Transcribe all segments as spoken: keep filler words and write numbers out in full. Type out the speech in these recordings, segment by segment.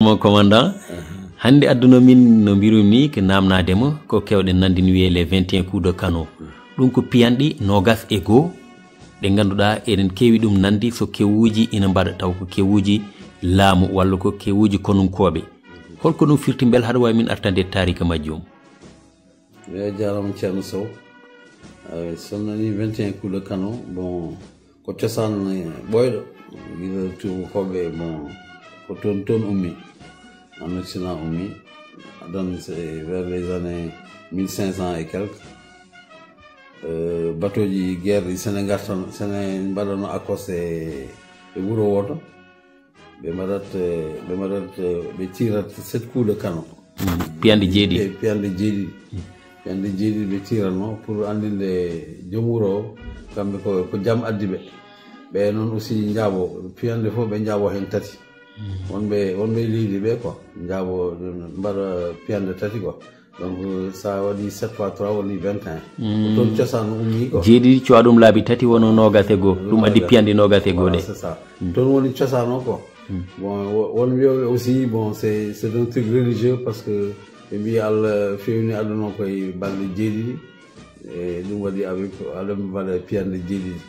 Mon commandant, hannde adduno min no mbirum ni ko namnadema ko kewɗen nandi ni wiyee les vingt et un coups de canon. Ɗum ko piyanɗi noogas e goo ɗe ngannduɗaa eɗen keewi ɗum nandi so kewuuji ina mbaɗa taw ko kewuuji laamu walla ko kewuuji konunkooɓe. Holko ɗum firti mbel haɗa waawi min artande taarika majjum? Eyi, a jaaraama Ceerno Sow. Eyi, so nani vingt et un coups de canon, bon, ko cosaan, eh, ɓooyɗo. Gila tuubakooɓe, bon, ko toon, toon ummi. En Occident ummi. Donc, c'est vers les années mille cinq cents et quelques. Euh, bateau ji guerre ɗi Sénégal tan, Séné mbaɗano accosté e wuro wooto. Ɓe mbaɗat, eh, ɓe mbaɗat, eh, ɓe tiirat sept coups de canon. Piyanɗe jeeɗiɗi. Piyanɗe jeeɗiɗi. Piyanɗe jeeɗiɗi ɓe tiiratno pour anndinde joom wuro o, kamɓe ko, ko jam addi ɓe. Ɓe noon aussi njaabo, piyanɗe fof ɓe njaabo heen tati. Wonɓe, wonɓe e leydi ɓe ko njaabo, mbaɗa piyanɗe tati ko. Donc, so a waɗi sept fois trois woni vingt et un. Ko toon cosaan ummi ko. Jeeɗiɗi, cowa ɗum laabi tati, wono noogas e goo. Ɗum addi piyanɗe noogas e goo ɗe. Voilà, c'est ça. Toon woni cosaan o ko. Bon, wo-, won wiyooɓe aussi, bon, c'est, c'est un truc religieux parce que ɓe mbiyi Allah fewni aduna o koye balɗe jeeɗiɗi. E ɗum waɗi avec, aɗa mbaɗa piyanɗe jeeɗiɗi.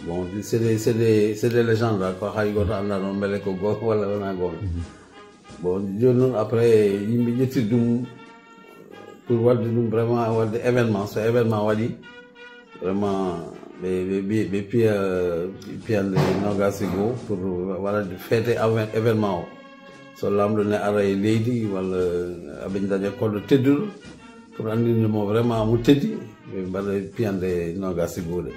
Bon, c'est des, c'est des, c'est des légendes là, ko hay gooto anndaa noon mbele ko goonga walla wonaa goonga. Bon, jooni noon après yimɓe ƴetti ɗum pour waɗde ɗum vraiment, waɗde événement. So événement waɗi, vraiment, ɓe, ɓe, ɓe, ɓe piya piyanɗe noogas e goo pour waɗde fête avant événement o. So laamɗo ne ara e leydi walla aɓe daña koɗo tedduɗo pour anndinde mo vraiment mo teddi, ɓe mbaɗa piyanɗe noogas e goo ɗe.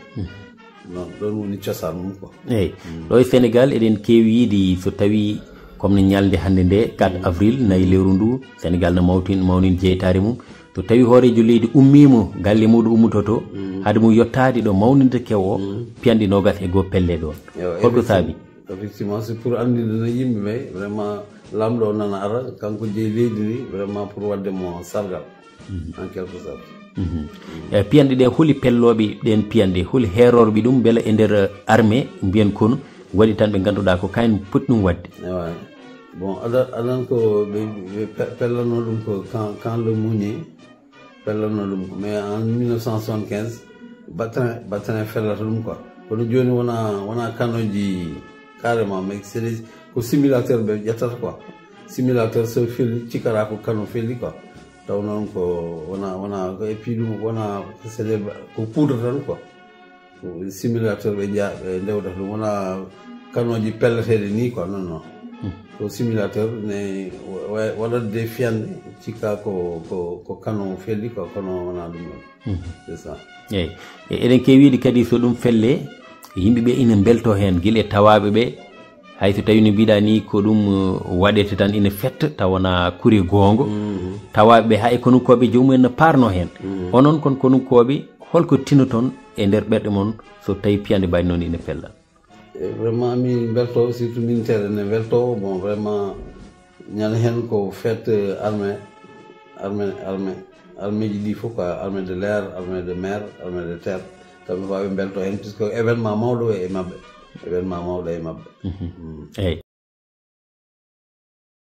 Non, ɗoon woni cosaan mum ko. Eyi. Ɗo e Sénégal eɗen keewi yiide so tawi comme no ñalnde hannde nde quatre avril, nayi lewru ndu, Sénégal no mawtin, mawnin jeytaare mum. So tawi hooreejo leydi ummiima galle muɗum ummototo, hade mum yottaade ɗo mawninde kew o, piyanɗe noogas e goo pelle ɗoon. Ewa, holko saabi? Effectivement, c'est pour anndinde no yimɓe ɓe, vraiment, laamɗo o nana ara, kanko jeyi leydi ndi, vraiment, pour waɗde mo sargal, en quelque sorte. E piyanɗe ɗe, holi pellooɓe ɗeen piyanɗe, holi heerorɓe ɗum, mbela e nder, eh, armée, mbiyen kono, waɗi tan ɓe ngannduɗaa ko kayen poti ɗum waɗde? Ewa. Bon, aɗa, aɗa anndi ko ɓe, ɓe pe-, pellatno ɗum ko quand, quand le meunier, pellatno ɗum ko. Mais en mille neuf cent soixante-quinze, Batrin, Batrin fellata ɗum quoi. Kono jooni wona, wona kanoji carrément, mais c'est des, ko simulateur ɓe ƴettata quoi. Simulateur so feli, cikkata ko kano feli quoi. Taw noon ko wona, wona ko, et puis ɗum wona, c'est des, ko poudre tan quoi. Ko simulateur ɓe nja-, ɓe ndewdata ɗum. Wona kanoji pelleteɗe ni quoi, non, non. Ko simulateur ne wa-, wa-, waɗat de fiyanɗe, cikka ko, ko, ko kano felli quoi, kono wona ɗum ɗon. C'est ça. Eyi. E-, eɗen keewi wiide kadi so ɗum felle, yimɓe ɓe ina mbelto heen, gila e tawaaɓe ɓe, hay so tawi no mbiɗa ni ko ɗum, uh, waɗete tan ina fetta, taw wona kuri goongo. Tawaaɓe ɓe hay kono koɓe jomumen no parno heen. Onon kon kono koɓe, holko tinoton e nder ɓerɗe mon so tawi piyanɗe mbaɗi noon ina pella? E vraiment min mbelto, surtout militaire ene mbelto. Bon, vraiment ñande heen ko fête, euh, armée, armée, armée, armée ji ɗi fof quoi, armée de l'air, armée de mer, armée de terre. Kamɓe fof ɓe mbelto heen puisque événement mawɗo e maɓɓe, événement mawɗo e maɓɓe. Mm. Eyi.